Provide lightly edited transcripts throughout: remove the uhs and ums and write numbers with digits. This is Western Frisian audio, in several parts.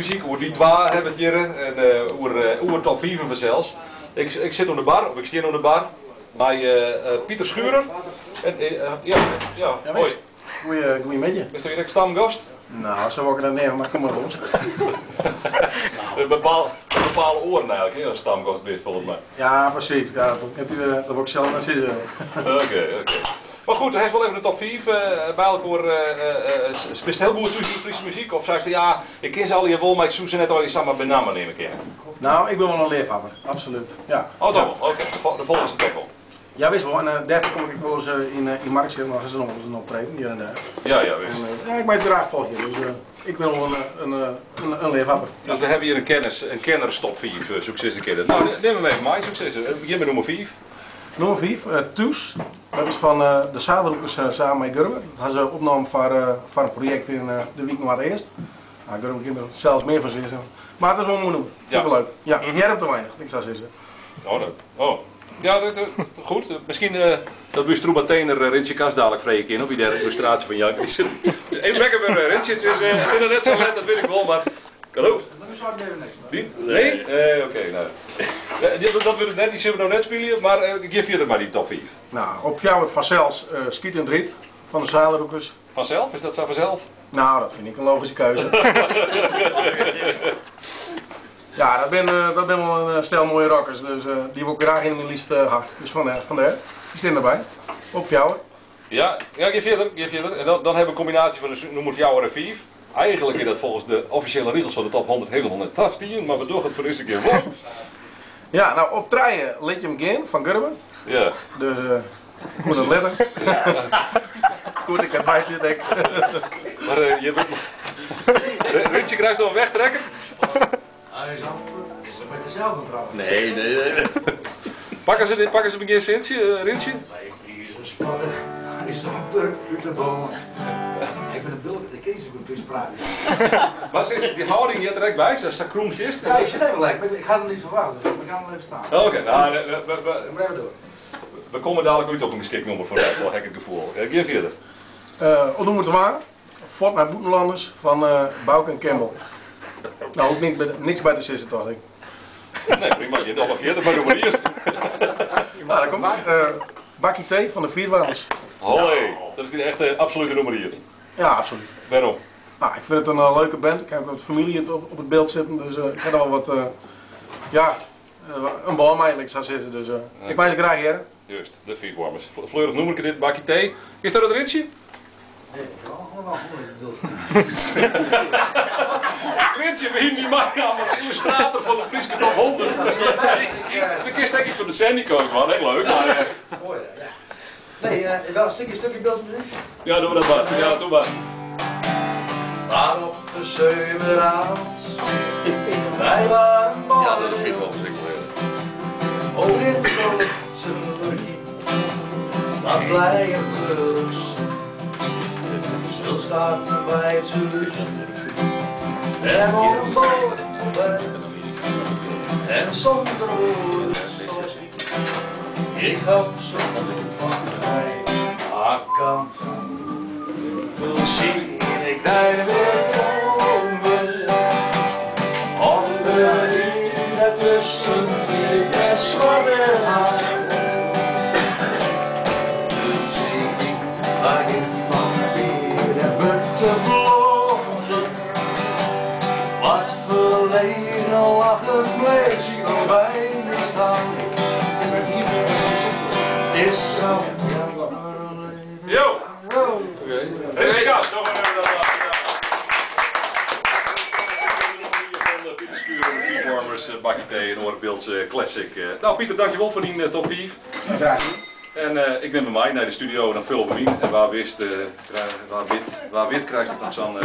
Muzyk, oer dy twa hawwe we it hjir en oer oer top fiven fansels. Ik, ik sit oan de bar, of ik stean oan de bar, mei Pieter Schurer. En, ja, ja, hoi. Goeiemiddei. Bist hjir ek stamgast? No, sa wol ik it net neame, mar kom mar los. Dat bepale oaren eigenlik, hè, as stamgast bist folgens my. Ja, presys. Ja, dat wol ik sels net sizze. Oké, oké. Mar goed, hast wol even de top 5 by elkoar. Bist hiel goed thús yn Fryske muzyk? Of seist ja, ik kin se allegear wol, mar ik soe se net allegear samar by namme neame kinne? No, ik bin wol in leafhawwer, absolút. Ja. Oh, toch wol? Oké, do folgest it ek wol? Ja, wist wol. En dêrfoar kom ik ek wolris yn Mark noch ris in optreden, hjir en dêr. Ja, ja, wist. En, ja, ik mei it graach folgje, dus ik bin wol in leafhawwer. Dus we hawwe hjir in kennis, in kennerstop 5, soe ik sizze kinne. No, nim him even mei, soe ik sizze. Begjin mei nûmer 5. Nûmer 5, Thús. Dat is fan de Zadelroekers samen mei Gurbe. Dat ha se opnommen foar foar in projekt yn de wyk Noardeast. Nou, Gurbe kin der sels mear fan sizze. Mar it is wol in moai nûmer. Fyn ik wol leuk. Ja, hear him te weinich, ik sa sizze. Oh, dat, oh. Ja, dat, goed. Miskien dat we ús troebatener Rintsje Kas dadelijk freegje kinne of hy dêr in yllustraasje fan jaan kin. Even wekker wurde, Rintsje. It is noch net sa let, dat wit ik wol, mar... Hallo? Nee? Nee, oké. Nou. Dat wurdt it net, dy sille we no net spylje, mar gean fierder mei dy top 5. Nou, op fjouwer fansels Skyt yn 't Ryt fan de Zadelroekers. Fanself? Is dat sa fanself? Nou, dat fyn ik in logyske keuze. Ja, dat binne wol in stel moaie rockers, dus dy wol ik graach yn myn list ha. Dus fandêr, dy stean derby. Op fjouwer. Ja, ja, gean fierder, gean fierder. En dan, dan hawwe we in kombinaasje fan de nûmer fjouwer en fiif. Eigenlik is dat folgens de offisjele rigels fan de top 100 hielendal net tastien, mar we dogge it foar dizze kear wol. Ja, nou op trije Lit Jim Gean fan Gurbe. Ja. Dus ik koe net litte. Koe ik it meitsje, denk ik. Mar je wurdt Rintsje, krijst noch in wegtrekker? Hij is amper, is er met dezelfde trap. Nee, nee, nee. Pakke se, pakke se begjin sintsje, Rintsje? Wij vriezen spatten, hij is amper út de bân. Ik bin in bulk, ik kin niet zo goed Fries praten. Mar sis, dy hâlding heart der ek by, sa krûm sitst. Ja, ik sit even lekker, maar ik ha der niets ferwachte, dus ik kan wel even staan. Oké, nou, we, we, even door. We komme dadelijk út op in geskikt nûmer foar dy, ha ik it gefoel. Gean fierder. Op nûmer twa, Fuort mei bûtenlanners fan Bauke en Campbell. Nou, hoech ik niks by te sizzen, tocht ik. Nee, prima. Gean noch mar fierder mei nûmer ien. Nou, daar komt Bakkie Thee fan de Feetwarmers. Hollé, dat is dyn echte absolute nûmer ien. Ja, absolút. Wêrom? Nou, ik fyn it in leuke band. Ik ha ek wat famylje op it Bilt sitten, dus ik ha der wol wat, ja, in bân mei, lit ik sa sizze. Dus ik mei se graach hearre. Just, de Feetwarmers. Fleurich nûmerke dit, bakje tee. Is dat it Rintsje? Nee, ik ha al wel Rintsje, we hienen dy meinaam as yllustrator fan de Fryske Top 100. Do kinst ek iets fan de Sandy Coast dwaan, ek leuk. Mar, Mooi, ja. Nee, wel een stukje Biltse muziek? Ja, doe dat mar. Ja, doe mar. Maar op de zomeravond, wij waren Ja, dat is wel Oh, in Maar blij en gelukkig. Stilstaan bij het huis. Er wordt een boot voorbij. En zonder woorden ik hou zo van mij. Akkant. Zie ik daar weer komen. Onder in het tussen wit en zwarte haar. Zie ik waar ik van weer heb te blozen. Wat verleden lag het bleek nog bij staan. Het is zo Yo! Rintsje Kas, nog even dat Van Pieter Schurer, de Feetwarmers, bakje thee en oare Bildtse classic. Nou Pieter, dankjewel foar dyn top 5. Graach. En ik nim him mei nei de studio en dan fulle we him yn. En wa wist, wa wit, wa wit krijst it noch sa'n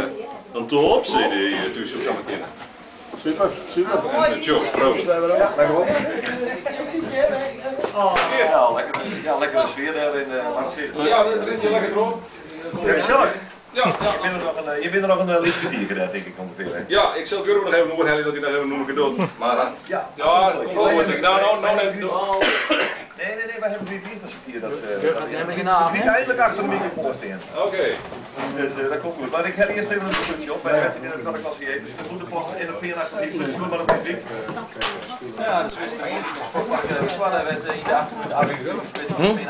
in top CD thús, soe samar kinne. Super, super. En tjok, proost. Ja, dankjewol. Ja, lekker, ja, lekkere sfear dêr yn Marktzicht. Ja, it rint hjir lekker troch. Ja, gesellich. Ja, ja. Je binne der noch in lyts kertierke dêr, tink ik ûngefear, hè? Ja, ik sil Gurbe noch even oerhelje dat hy noch even in nûmerke docht. Mar ja, ja, dat komt wol goed. No, no, no, net. Nee, nee, nee, wy hawwe begryp fan Safier dat Gurbe hat nemmen genôch, hè? Eindelijk achter de microfoon stean. Oké. Dus dat komt goed. Maar ik heb eerst even een puntje op. Wij in de tweede klasse J. Dus de goede plan in de 84 maar op de Ja, dus we de Zwanne werd in de 8e minuut.